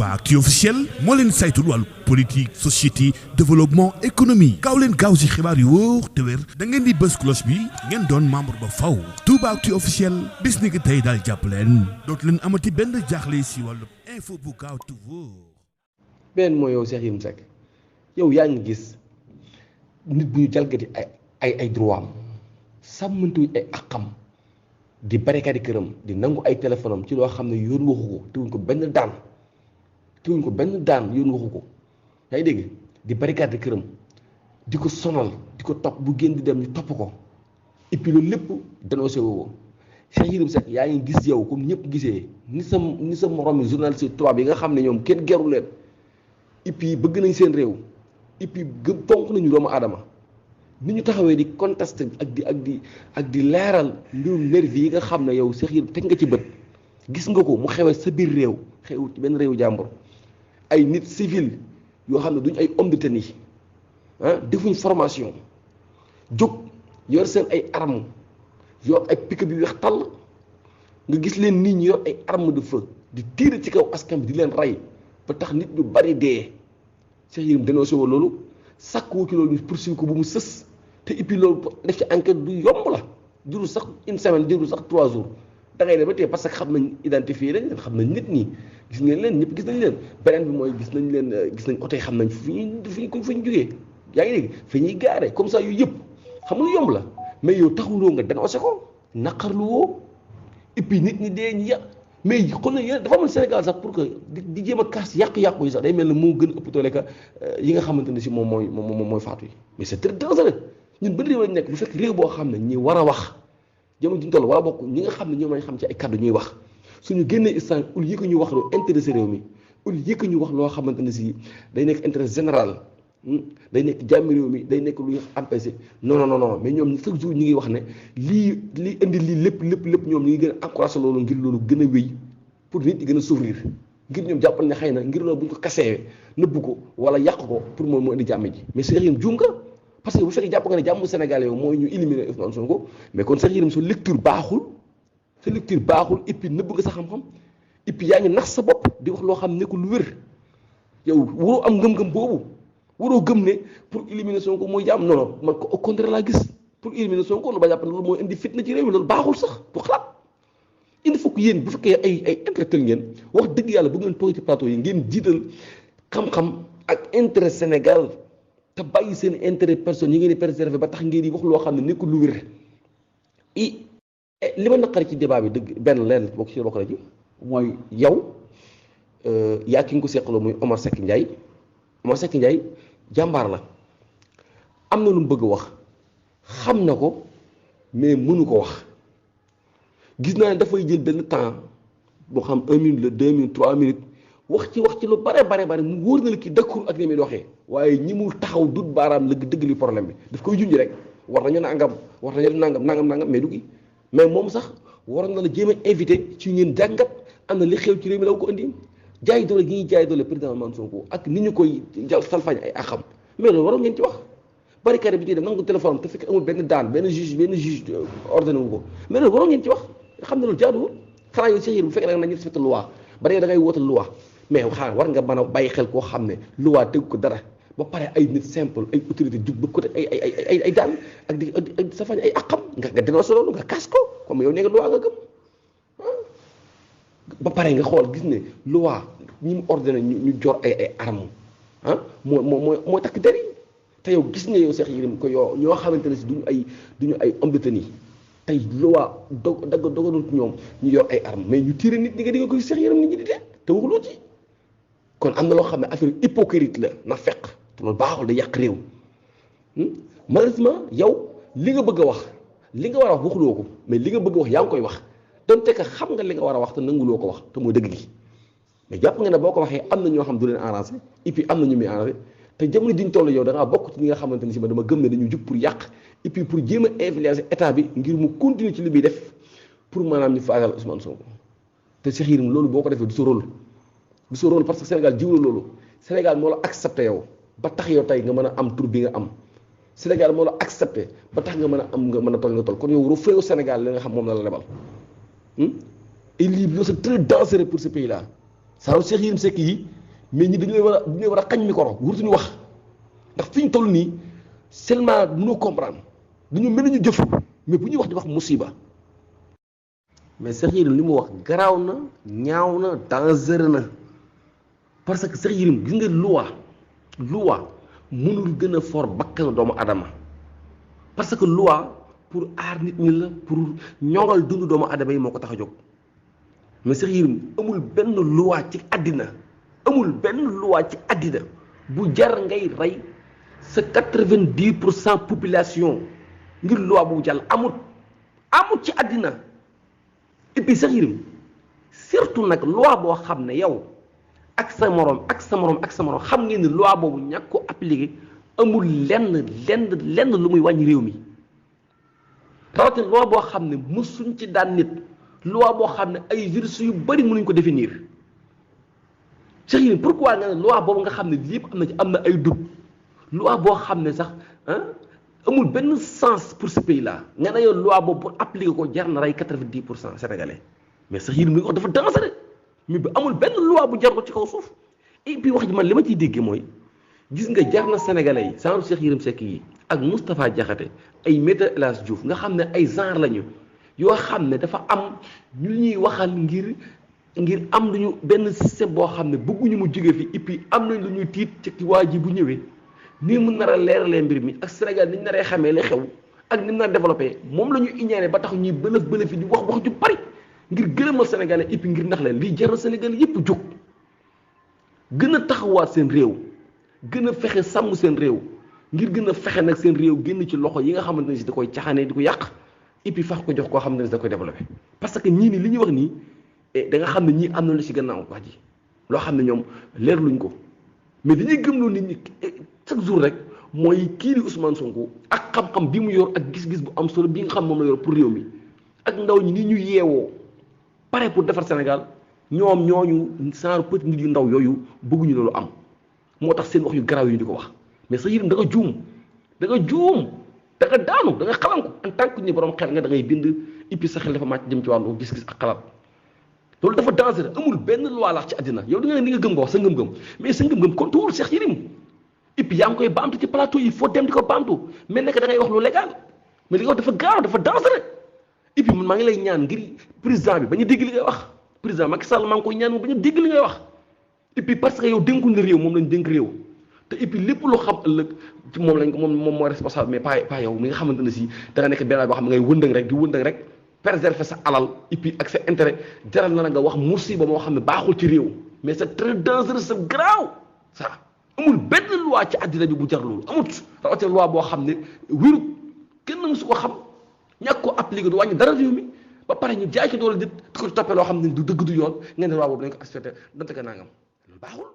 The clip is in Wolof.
Toubaactu officiel moo leen saytul wàllu politique société développement économie gaaw leen gaaw si xibaar yu wóor te wér da ngeen di bës cloche bi ngeen doon membre ba faw Toubaactu officiel bis ni ki tey daal jàpp leen dootu leen amati benn jaaxle si wàllu info bu gaaw te wóor. benn mooy yow Cheikh Yérim Seck yow yaa ngi gis nit bu ñu jalgati ay droit am sàmmantuñ ay àqam di barricade këram di nangu ay téléphone am ci loo xam ne yoon waxu ko teguñ ko benn daan yoon waxu ko yaa ngi dégg di barricade këram di ko sonal di ko topp bu génn di dem ñu topp ko et puis loolu lépp dénoncé woo Cheikh Yérim Seck yaa ngi gis yow comme ñëpp gisee ni sa morom yi journaliste tubaab yi nga xam ne ñoom kenn geru leen et puis bëgg nañ seen réew et puis fonk nañu doomu aadama ni ñu taxawee di contesté ak di leeral mbirum nervi yi nga xam ne yow Cheikh Yérim teg nga ci bët gis nga ko mu xewee sa biir réew xew ci benn réew jàmbur ay nit civil yoo xam ne duñ ay homme de tenue defuñ formation jóg yor seen ay armes yor ay pick-up yu weex tàll nga gis leen nit ñi yor ay armes de feu di tiire ci kaw askan bi di leen rey ba tax nit ñu bari dee Cheikh Yérim dénoncé woo loolu sàkkuwu ci loolu ñu poursuivre ko bu mu sës te et puis loolu def ci enquête du yomb la jurul sax une semaine jurul sax 3 jours da ngay ne ba tey parce que xam nañ identifier lañ leen xam nañ nit ñi gis ngeen leen ñëpp gis nañ leen beneen bi mooy gis nañ oto yi xam nañ fu ñu jógee yaa ngi dégg fi ñuy gaare comme ça yu yëpp xam nga yomb la mais yow taxuloo nga dénoncé ko naqarlu woo et puis nit ñi dee ñi mais xool na yéen dafa amoon Sénégal sax pour que di jéem a kaas yàqu-yàqu yi sax day mel ne moo gën a ëpp doole ka yi nga xamante ne si moom mooy faatu yi mais c'est très dangereux ñun ba réew lañ nekk bu fekk réew boo xam ne ñi war a wax jamono ji ñu toll wala bokk ñi nga xam ne ñoom lañ xam ci ay kaddu ñuy wax suñu génnee instant ul yi ko ñu wax loo intéressé réew mi ul yi ko ñu wax loo xamante ne si day nekk intérêt général day nekk jàmmi réew mi day nekk lu ñu empêché non mais ñoom chaque jour ñu ngi wax ne lii indi lii lépp ñoom ñu ngi gën a encouragé loolu ngir loolu gën a wéy pour nit ñi gën a souffrir ngir ñoom jàppal ne xëy na ngir loolu bu ñu ko kaseewee nëbbu ko wala yàq ko pour moom moo indi jàmm ji mais Cheikh Yérim juum nga parce que bu fekkee jàpp nga ne jàmm Sénégal yow mooy ñu éliminer Ousmane Sonko mais kon Cheikh Yérim sa lecture baaxul et puis nëbb nga sa xam-xam et puis yaa ngi nax sa bopp di wax loo xam nekkul lu wér yow waroo am ngëm-ngëm boobu waroo gëm ne pour éliminer Sonko mooy jàmm non man ko au contraire laa gis pour éliminer Sonko lu ba jàpp ne loolu mooy indi fitna ci réew mi loolu baaxul sax bu xalaat il faut que yéen bu fekkee ay intellectuel ngeen wax dëgg yàlla bu ngeen toog ci plateau yi ngeen jiital xam-xam ak intérêt Sénégal te bàyyi seen intérêt personne yi ngeen di préserver ba tax ngeen di wax loo xam ne nekkul lu wér li ma naqari ci débat bi dëgg benn leen bokk ci bokk na ci mooy yow yaa ki nga ko seqaloo muy Omar Seck Ndiaye jàmbaar la am na lu mu bëgg a wax xam na ko mais mënu ko wax gis naa ne dafay jël benn temps boo xam 1 minute la 2 minutes 3 minutes wax ci lu bare mu wóor na la kii dëkkul ak ni muy waxee waaye ñi mu taxaw dut baaraam la dëgg li problème bi daf koy junj rek war nañu nangam mais du gi mais moom sax waroon na la jéem a invité ci ngeen jàngat am na li xew ci réew mi la ko indi jaay doole gi ñuy jaay doole président Ousmane Sonko ak ni ñu koy salfañ ay axam mais loolu waroon ngeen ci wax barricade bi ci dem nangu téléphone te fekk amul benn juge ordonné wu ko mais loolu waroon ngeen ci wax xam ne loolu jaaduwul xanaa yow Cheikh Yérim bu fekkee da nga nañu respecté loi ba da ngay woote loi mais xanaa war nga mën a bàyyi xel koo xam ne loi tegu ko dara ba pare ay nit simple ay autorité jug ba ko te ay daan ak di salfañ ay axam nga dénoncé loolu nga kaas ko comme yow nee nga loi nga gëm ba pare nga xool gis ne loi ñi mu ordonné ñu jor ay armes moo takk der yi te yow gis nga yow Cheikh Yérim ko yow ñoo xamante ne si duñu ay homme de tenue tey loi dogalul ñoom ñu yor ay armes mais ñu tiire nit ñi nga di ko Cheikh Yérim nit ñi di dee te waxuloo ci kon am na loo xam ne affaire hypocrite la na fekk te loolu baaxul da yàq réew malheureusement yow li nga bëgg a wax li nga war a wax waxuloo ko mais li nga bëgg a wax yaa ngi koy wax donte que xam nga li nga war a wax te nanguloo ko wax te mooy dëgg gi mais jàpp nga ne boo ko waxee am na ñoo xam du leen arrangé et puis am na ñu muy arrangé te jamono diñ toll yow da ngaa bokk ci ñi nga xamante ni si ma dama gëm ne dañu jug pour yàq et puis pour jéem a influencer état bi ngir mu continuer ci li muy def pour maanaam ñu faagal Ousmane Sonko te Cheikh Yérim loolu boo ko defee du sa rôle parce que Sénégal jiw la loolu Sénégal moo la accepté yow ba tax yow tey nga mën a am tur bi nga am Sénégal moo la accepté ba tax nga mën a am nga mën a toll nga toll kon yow refléau Sénégal li nga xam moom la lebal et lii c'est très dangereux pour ce pays là saa Cheikh Yérim Seck yi mais ñi dañu leen war a xañ micro wurtuñu wax ndax fi ñu toll nii seulement mënoo comprendre dañu mel ni ñu jëf mais bu ñuy wax di wax musiba. mais Cheikh Yérim li mu wax garaaw na ñaaw na dangereux na parce que Cheikh Yérim gis nga loi mënul gën a fort bakkanu doomu adama parce que loi pour aar nit ñi la pour ñoŋal dundu doomu adama yi moo ko tax a jóg mais Cheikh Yérim amul benn loi ci àddina bu jar ngay rey sa 90% population ngir loi bu jàll amut ci àddina. et puis Cheikh Yérim surtout nag loi boo xam ne yow ak sa morom xam ngeen ni loi boobu ñàkk ko appliqué amul lenn lu muy wàññi réew mi rawatina loi boo xam ne mësuñ ci daan nit loi boo xam ne ay virus yu bari mënuñ ko définir Cheikh Yérim pourquoi nga ne loi boobu nga xam ne lépp am na ay doute loi boo xam ne sax amul benn sens pour ce pays là nga ne yow loi boobu pour appliquer ko jar na rey 90% sénégalais mais Cheikh Yérim li nga wax dafa dangereux mais bi amul benn loi bu jar ko ci kaw suuf et puis wax ji man li ma ciy déggee mooy gis nga jar na sénégalais yi genre Cheikh Yérim Seck yi ak Moustapha Diakhaté ay Maître El Hadji Diouf nga xam ne ay genre lañu yoo xam ne dafa am ñu ñuy waxal ngir am lu ñu benn système boo xam ne bëgguñu mu jóge fi et puis am nañ lu ñuy tiit ci waa ji bu ñëwee. nii mu nar a leeralee mbir mi ak Sénégal ni ñu naree xamee li xew ak ni mu nar a développé moom la ñu iñaane ba tax ñuy bëlëf fi di wax ju bari ngir gërëmal Sénégalais et puis ngir nax leen lii jar na Sénégal yépp jóg gën a taxawaat seen réew gën a fexe sàmm seen réew ngir gën a fexe nag seen réew génn ci loxo yi nga xamante ne si da koy caxaanee di ko yàq et puis fax ko jox koo xamante ne si da koy développé parce que ñii nii li ñuy wax nii da nga xam ne ñii am na lu ci gannaaw wax ji loo xam ne ñoom leer luñ ko mais dañuy gëmloo nit ñi chaque jour rek mooy kii di Ousmane Sonko ak xam-xam bi mu yor ak gis-gis bu am solo bi nga xam moom la yor pour réew mi ak ndaw ñi ni ñu yeewoo pare pour defar Sénégal ñoom ñooñu genre petit nit yu ndaw yooyu bëgguñu loolu am moo tax seen wax yu garaaw yi di ko wax mais Cheikh Yérim da nga juum da nga daanu da nga xalanku en tant que ñu borom xel nga da ngay bind et puis sa xel dafa màcc jëm ci wàllu gis-gis ak xalaat loolu dafa dangereux amul benn loi la ci àddina yow da nga ni nga gëm nga wax sa ngëm-ngëm mais sa ngëm-ngëm kontuwul Cheikh Yérim et puis yaa ngi koy baamtu ci plateau yi foo dem di ko baamtu mais nekk da ngay wax lu légal mais li nga wax dafa gaaw dafa dangereux et puis man maa ngi lay ñaan ngir président bi ba ñu dégg li ngay wax président Macky Sall maa ngi koy ñaan moom ba ñu dégg li ngay wax et puis parce que yow dénkuñ la réew moom lañ dénk réew te et puis lépp loo xam ëllëg ci moom lañ ko moom mooy responsable mais pas yow mi nga xamante ne si da nga nekk benn boo xam ne ngay wëndëng rek di wëndëng rek préserver sa alal et puis ak sa intérêt jaral na la nga wax musiba moo xam ne baaxul ci réew mais c'est très dangereux c'est grave ça amul benn loi ci àddina bi bu jar loolu amut rawatina loi boo xam ne wérut kenn mësu ko xam ñàkk ko appliqué du wàññi dara réew mi ba pare ñu jaay ci doole di ko toppee loo xam ne du dëgg du yoon ngeen ne loi boobu dañ ko accepté donte ko nangam loolu baaxul